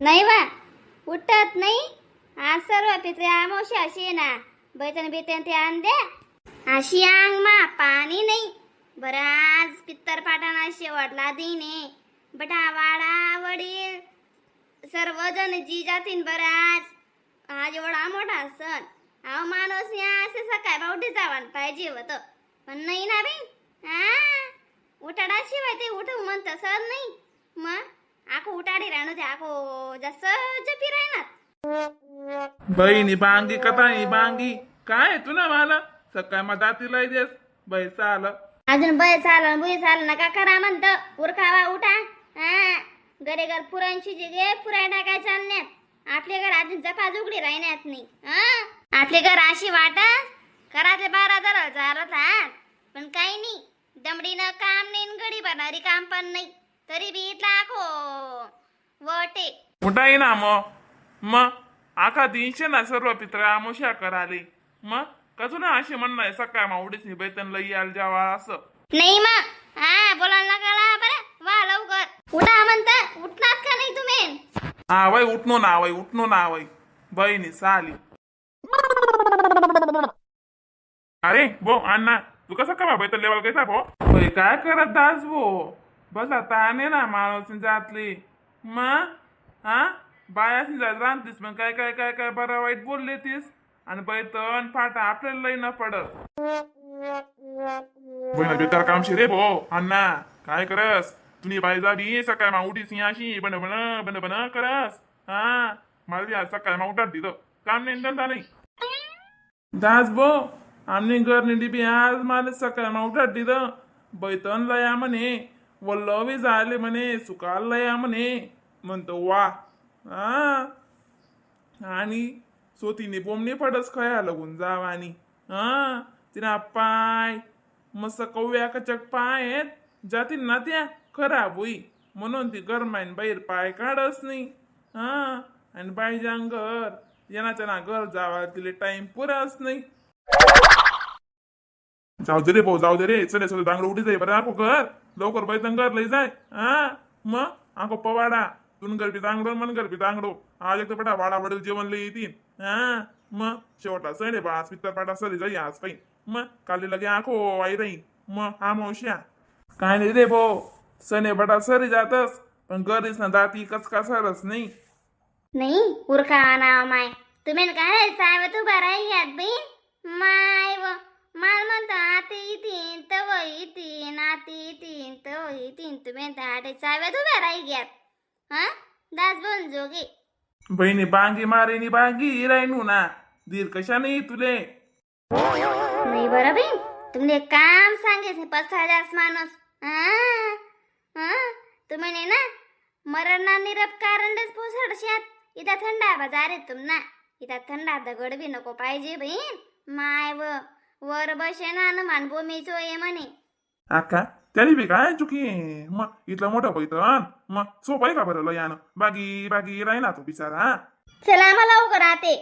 नाही वा, उठत नाही. आज सर्व पित्रे आमोशी अशी आहे ना, बैतन बितन ते आण द्या. अशी अंग मा पाणी नाही. बरं, आज पित्तर पाटाणा शेवटला दिने बटा वाडा वडील सर्वजण जी जातीन. बरं, आज आज एवढा मोठा सण. अहो माणूस या असे सकाळ बावटी जावान पाहिजे होतं, पण नाही ना बाई. हा उठाडाशिवाय ते उठू म्हणत सर नाही. मग आखो उठाडी राहणं ते आखो जसं जपी राहणार. बहिणी बांगी कथा बांगी काय तू ना मला सकाळ मग दातीला देस बैसा आलं. अजून बय चाल बुई चाल नका करा म्हणत. उरखावा, उठा. हा घरे घर पुरांची जिगे पुराय टाकाय चालण्यात. आपले घर अजून जपा जुगडी राहण्यात नाही. हा आपले घर अशी वाट कराते 12 दर चालत हात, पण काही नाही. दमडीनं काम नाही न गडी भरणारी काम पण नाही, तरी बी इथला आखो वटे. उठाई ना मग. मग आखा दिनशे ना सर्व पित्र आमोशा कराले. मग कसं ना अशी म्हणणार सकाळ मा उडीस बैतन लई याल जावा असं. नाही मग, हा बोलायला नका ला बरं. वा लवकर उठा म्हणता, उठणार का नाही तुम्ही? हा वय उठनो ना वय, उठनो ना वय. बहिणी साली. अरे बो अण्णा, तू कसं का बैतन लेवल कैसा भो? बाई, काय करत दास भो? बस आता आणे ना माणूस जातली. मग हा बायासी जात राहतीस, मग काय काय काय काय बरं वाईट बोलले तीस आणि बैतन फाटा आपल्याला लई न पडत. बहिणा बेकार कामशी रे भो अण्णा, काय करस तुम्ही? बाई जाबी सकाळ मा उठीस अशी बन बन बन बन करस. हा मला बी आज सकाळ मा उठात दिलं काम नाही, धंदा नाही. दास भो, आमनी घरनी डिबी आज मला सकाळ मा उठात दिलं. बैतन लया म्हणे, वल्लवी झाले म्हणे, सुकाल लया म्हणे. म्हणतो वा हा आणि सोतीने बोमने पडस खया लगून जाव आणि हा तिना पाय मस्त कव्या कचक पाय आहेत जातील ना त्या खराब होई म्हणून ती गरमाईन बाहेर पाय काढच नाही. हा आणि बाईच्या घर येणाच्या ना घर जावा तिले टाइम पुराच नाही. जाऊ दे रे भाऊ, जाऊ दे रे. चले चले, दांगड उठी जाई बरं. आको घर लवकर बैतन घर लई जाय. हा मग आको पवाडा तुन घर बी दांगडो, मन घर बी दांगडो. आज एक तर पटा वाडा वडील जेवण लई येतील. हा मग शेवटा सण आहे बा आज, पित्तर पाटा सरी जाई आज काही. मग काली लगे आखो आई राही मग. हा मावश्या काय नाही रे भाऊ, सणे बटा सरी जातस, पण घरीच ना दाती कस का सरस नाही. नाही उरका नाव माय, तुम्ही काय साहेब तू बरा घ्यात बहीण माय व माल म्हणतो आते इतीन तव इतीन, आते इतीन तव इतीन. तुम्ही आटे साहेब तू बरा घ्यात. हा दास बन जोगे. बहिणी बांगी मारेनी बांगी राहिनू ना धीर कशा नाही तुले. नाही बरं बहीण, तुमले काम सांगायचं 5000 माणूस. हा हा तुम्ही नाही ना मरणा निरप कारणच पोसडशात. इथं थंडा बाजार आहे तुमना, इथं थंडा दगड बी नको पाहिजे बहीण माय व. वर बसे ना हनुमान भूमीचो ये म्हणे. अक्का त्याने बी काय चुकी आहे? मग इथलं मोठं पैतन मग सोप आहे का बरं लयानं बागी बागी राहिना तो बिचारा. चला मला लवकर राहते.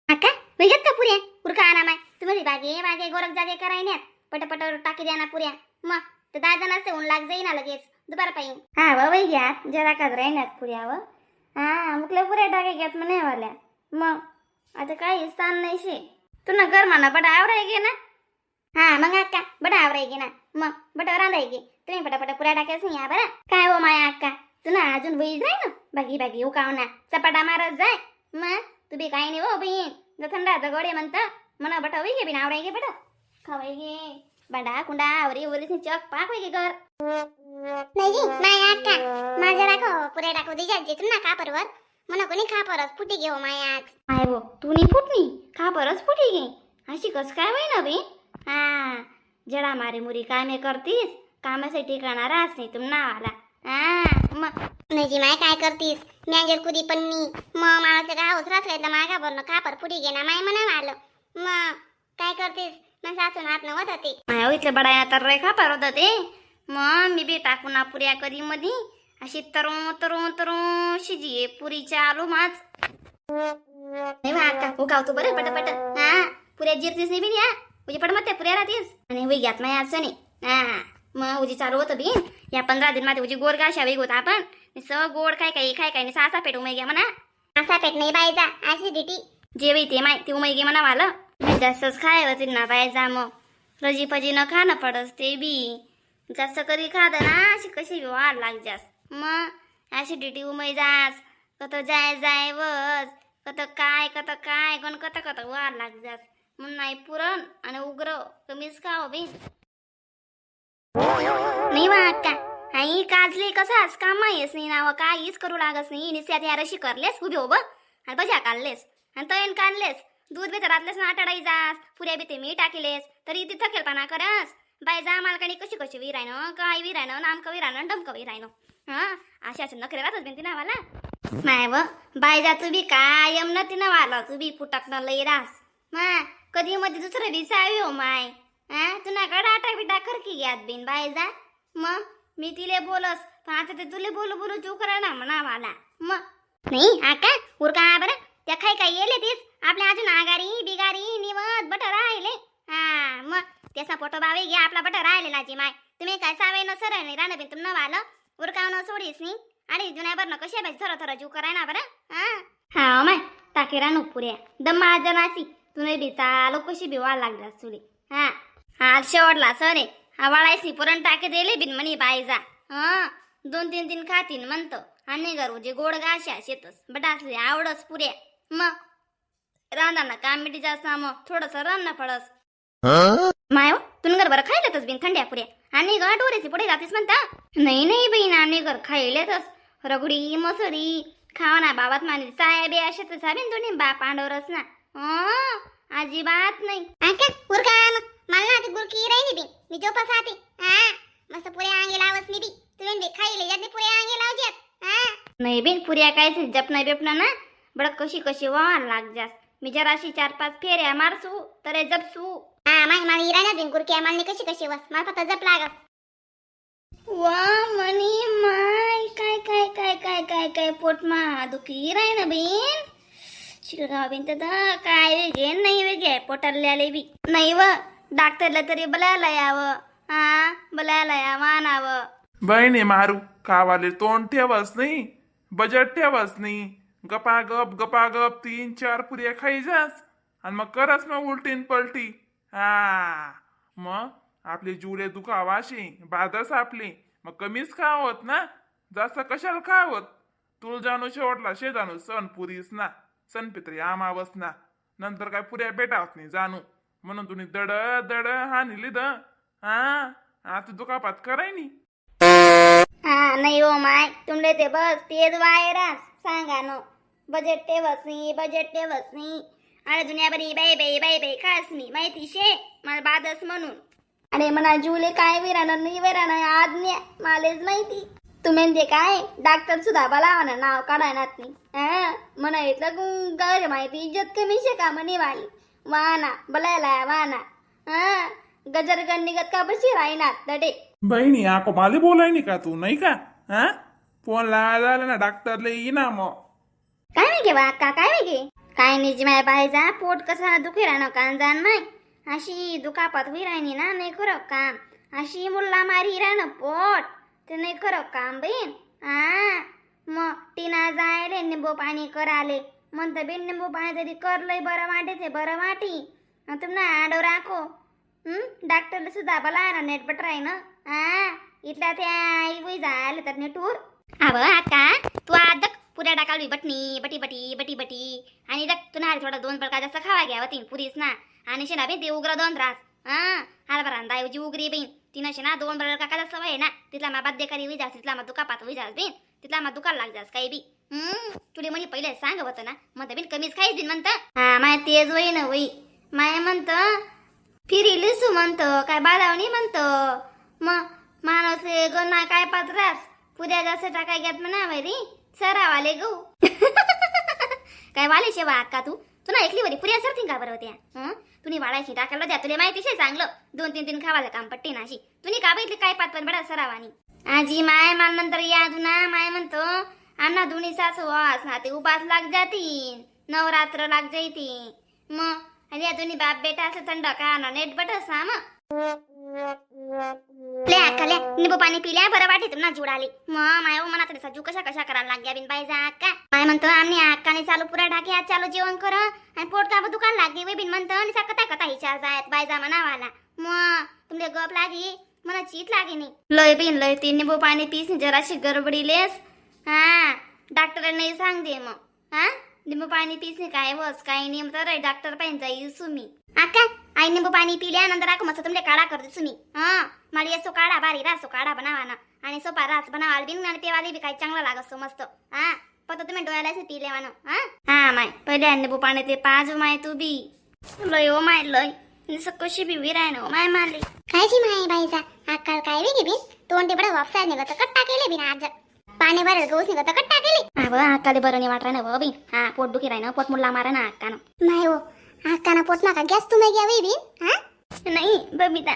अक्का वेगत का पुऱ्या उरका आणा माय. तुम्ही बागे बागे गोरख जागे करायण्यात पटपट टाकी द्या ना पुऱ्या. मग ते 10 जण असते ऊन लाग जाईना लगेच दुपार पाहिजे. हा व वै घ्या जरा काच राहण्यात पुऱ्या व. हा मुकल्या पुऱ्या टाके घ्यात म्हणे वाल्या. मग आता काही स्थान नाही शे. तू ना कर म्हणा बट आवराय गे ना. हा मग अक्का बट आवराय गे ना, मग बट रांधाय गे. तुम्ही पटापट पुऱ्या टाकायच नाही या बरं काय हो माया. अक्का तू ना अजून वही जाय ना बागी बागी उकाव ना चपाटा मारत जाय. मग तू बी काही नाही हो बहीण, जर थंडा दगडे म्हणत म्हणा बट होई गे बिन आवराय गे बट खवाई गे बांडा कुंडा आवरी वरी चक पाक होई गे घर. नाही जी माया अक्का माझ्या राखो पुऱ्या टाकू दिजा जे तुम ना कापरवर म्हणा कोणी खापरच फुटी घेऊ माया आज. I वो तू नाही फुटणी खा बरंच फुटी गे. अशी कस काय होई ना बी? हा जडा मारी मुरी कामे करतीस, कामासाठी करणार नाही तुम नावाला. हा मग नाही जी माय काय करतीस मॅनेजर कुदी पण नी मग मला काय उसराच राहिला मागा भरणं खापर फुटी घे ना माय म्हणा आलं. मग काय करतीस, मग सासून हात नवत होते. माया इथलं बडाया तर रेखा पारवत ते. मग मी बी टाकू ना पुऱ्या कधी मधी अशी तरू तरू तरू शिजी पुरीच्या आलू माझ. नाही वा अक्का उकाव तू बरं पटपट. हा पुऱ्या जिरतीस नाही बी या म्हणजे पड मग त्या पुऱ्या राहतीस आणि होई घ्यात माया असं नाही. हा मग उजी चालू होतं बिन या 15 दिन मध्ये उजी गोड गाशा वेग होता आपण स गोड काय काय काय काय सासा पेट उमाई घ्या म्हणा. असा पेट नाही बायजा, ऍसिडिटी. जे ते माय ते उमाई घे म्हणा वालं मी जास्तच खाय होती ना बायजा. मग रजी फजी न खाणं पडस ते बी जास्त कधी खात ना अशी कशी बी वाढ लाग जास्त. मग ऍसिडिटी उमाई जास कत जाय जाय वस कत काय कत काय कोण कत कत वाढ लाग जास म्हणून नाही पुरण आणि उग्र कमीच खाओ बी. नाही वा अक्का, आई काजले कसाच काम येस नाही नाव काहीच करू लागस नाही. निस्या त्या रशी करलेस उभी उभं आणि बजा काढलेस आणि तयन काढलेस दूध बी तर रातलेस ना आटाडाई जास पुऱ्या बी ते मी टाकिलेस तरी ती थकेलपणा करस. बाय जा मालकाने कशी कशी विरायनं काय विरायनं नामक विरायनं डमक विरायनं. हा अशा अशा नखरे राहतच बिन ती नावाला माय व बाय जा. तू बी कायम न ती नावाला तू बी फुटाक न लई रास मा कधी मध्ये दुसरं बी सावी हो माय. हा तुना कडा आटा बिटा खरकी घ्यात बिन बाय जा. मग मी तिले बोलस पण आता ते तुले बोलू बोलू चूक ना म्हणा मला मग. नाही आका, उरका बरं. त्या खाय काय येले तीस आपल्या अजून आगारी बिगारी निवत बटर राहिले. हा मग त्याचा फोटो बावे घ्या आपला बटर राहिले ना जी माय. तुम्ही काय सावे न सरळ नाही राहणं बिन तुम वालं उरकाव न सोडीस नी आणि जुन्या बरं कशा बाई थर थर जीव कराय ना बरं. हा हा माय टाके रानू पुऱ्या दम्मा जनासी तुने बी चालू कशी बी वाढ लागला तुले. हा हा शेवटला सरे हा वाळायसी पुरण टाके दिले बिन म्हणी बायजा. हा दोन तीन तीन खातीन म्हणतो आणि घरू जे गोड गाशा शेतस बट असले आवडस पुऱ्या. मग रांधाना काम मिटी जास्त मग थोडस रांधना पडस. माय हो, तुन घर बरं खायलातच बिन थंड्या पुऱ्या आणि ग डोरेची पुढे जातीस म्हणता. नाही नाही बहीण, आम्ही घर खायलेतच रगडी मसरी खावा ना बाबात माने साहेब असे तर साबीन दोन्ही बाप पांडवरच ना. हं, अजिबात नाही. आका उरका ना. मला ना ती गुरकी राहिली बी मी जोपास आते. हा मस्त पुरे अंगी लावस मी बी तुम्ही बी खाईले यातनी पुरे अंगी लावजेत. हा नाही बिन पुऱ्या काय जपना बिपना ना बडं कशी कशी वाहन लाग जास. मी जराशी 4-5 फेऱ्या मारसू तर जपसू. हा माय मला इरायला बिन गुरकी मला कशी कशी वस मला फक्त जप लागस. वा मनी माय काय काय काय काय काय काय पोट मा दुखी राही ना बिन शिरगाव बिन तर काय वेगे नाही वेगे पोटाला आले बी नाही व डॉक्टरला तरी बोलायला यावं. हा बोलायला यावं आणावं. बहिणी मारू खावाले तोंड ठेवस नाही, बजेट ठेवस नाही. गपागप गपागप 3-4 पुऱ्या खाई जास आणि मग करस मग उलटीन पलटी. हा मग आपले जुळे दुखावाशी बादस आपली मग कमीच खावत ना, जास्त कशाला खावत. तुला जाणू शेवटला शे जाणू सण पुरीस ना सण पित्री आमावस ना नंतर काय पुऱ्या भेटावत नाही जाणू म्हणून तुम्ही दड दड हा निली the हा आता दुखापात कराय नी. हा नाही हो माय, तुमले ते बस तेच वायरास सांगा नो बजेट ठेवस नाही, बजेट ठेवस नाही. अरे दुनियाभरी बाई बाई बाई बाई खास मी माहिती शे मला बादस म्हणून. अरे म्हणा जुले काय विराणार नाही विराणार आज्ञा मालेच माहिती. तुम्ही ते काय डॉक्टर सुद्धा बोलावा ना नाव काढायनात नाही. हा म्हणा इथलं गैर माहिती इज्जत कमी शे का म्हणे वाली वाना बोलायला वाना. हा गजर निघत का बशी राहिनात दडे. बहिणी आको माले बोलाय नाही का तू नाही का? हा फोन लावायला झाला ना डॉक्टरला ये ना मग. काय वेगे वा अक्का, काय वेगे काय निजी माय पाहायचा पोट कसा दुखी राहणं कान जाण माय अशी दुखापत होई राहिनी ना नाही खरं काम अशी मुल्ला मारी राहणं पोट ते नाही खरं काम बहीण. हा मग टीना जायले निंबू पाणी कराले म्हणतं बिन निंबू पाणी तरी करलंय बरं वाटे ते बरं वाटी. तुम्हाला आडो राखो डॉक्टरला सुद्धा बोला ना नेट बट राही ना. हा इथल्या त्या जायला तर नेटूर. अव अक्का तू आदक पुऱ्या टाकावी बटणी बटी बटी बटी बटी आणि दक तुला थोडा दोन प्रकार जास्त खावा घ्यावा तीन पुरीच ना आणि शेणा बी ते उग्र दोन त्रास. हा हरभरा दाईची उगरी बहीण तिनं शेणा दोन बरं काका जास्त वय ना तिथला मा बाध्यकारी होई जास तिथला मा दुखापात होई जास बीन तिथला मा दुकान लाग जास काही बी. तुला म्हणे पहिले सांग होतं ना म्हणतं बिन कमीच खाईच बिन म्हणतं. हा माय तेच होई ना होई माय म्हणतं फिरी लिसू म्हणतं काय बादावणी म्हणतं. मग माणूस गणा काय पात्रास पुऱ्या जास्त टाकाय घ्यात म्हणा वैरी सरावाले गहू. काय वाले शेवा अक्का तू तुला ऐकली वरी पुऱ्या सरतीन का बरं होत्या. हं तुम्ही वाळायची टाकायला द्या तुला माहिती शे चांगलं 2-3 खावायला काम पट्टी नाशी तुम्ही का बघितली काय पात पण बडा सरावानी. आजी माय मान नंतर या जुना माय म्हणतो अण्णा दुनी सासू वास ना ते उपास लाग जातीन नवरात्र लाग जाईती. मग आणि या दोन्ही बाप बेटा असं थंड का ना नेट बटस हा मग. ले अक्का ले, निंबू पाणी पिल्या बरं वाटे तुम्हाला जुडाली. मग माय हो मना तरी कशा कशा करायला लाग्या बिन पाहिजे अक्का. माय म्हणतो आम्ही अक्काने चालू पुरा ढाके आज चालू जेवण कर आणि पोट का दुकान लागे वे बिन म्हणतो आणि कथा कथा हिचार जायत बायजा म्हणावाला. मग तुमले गप लागी मला चीत लागे नाही. लय बिन लय ती निंबू पाणी पीस जराशी गडबडी लेस. हा, डॉक्टरांना सांग दे मग. हा, निंबू पाणी पीस काय वस काही नाही तर डॉक्टर पाहिजे जाईल सुमी. अक्का आई, निंबू पाणी पिल्यानंतर आक मस्त तुमले काढा करते सुमी. हा, मला येसो काढा भारी रासो काढा बनावा ना आणि सोपा रास बनावाल बिन आणि पेवाली बी काही चांगला लागतो मस्त. हा, फक्त तुम्ही डोळ्याला पिले वानो. हा. हा माय, पहिले निंबू पाणी ते पाज माय तू बी. लय ओ my लय निसं कशी बी विराय ना माय मारली. कायची माय बाईचा अक्काल काय वेगी बिन तोंड बडं वापसा निघत कट्टा केले बिन आज पाणी भरेल गौस निघत कट्टा केले. अव अक्काले बरं नाही वाटरा ना व बी. हा, पोट दुखी राही ना, पोट मुडला मारा ना अक्कानं. नाही हो, अक्काना पोट माका गॅस तुम्ही घ्या वे बिन. हा. नाही बबिता,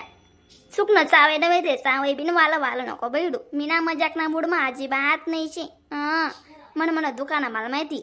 सुकणं चावे नव्हे ते चावे बिन वाला वाला नको बैडू. मी ना मजाक ना मूड मा अजिबात नाही शे. हा, मन मन दुकाना मला माहिती.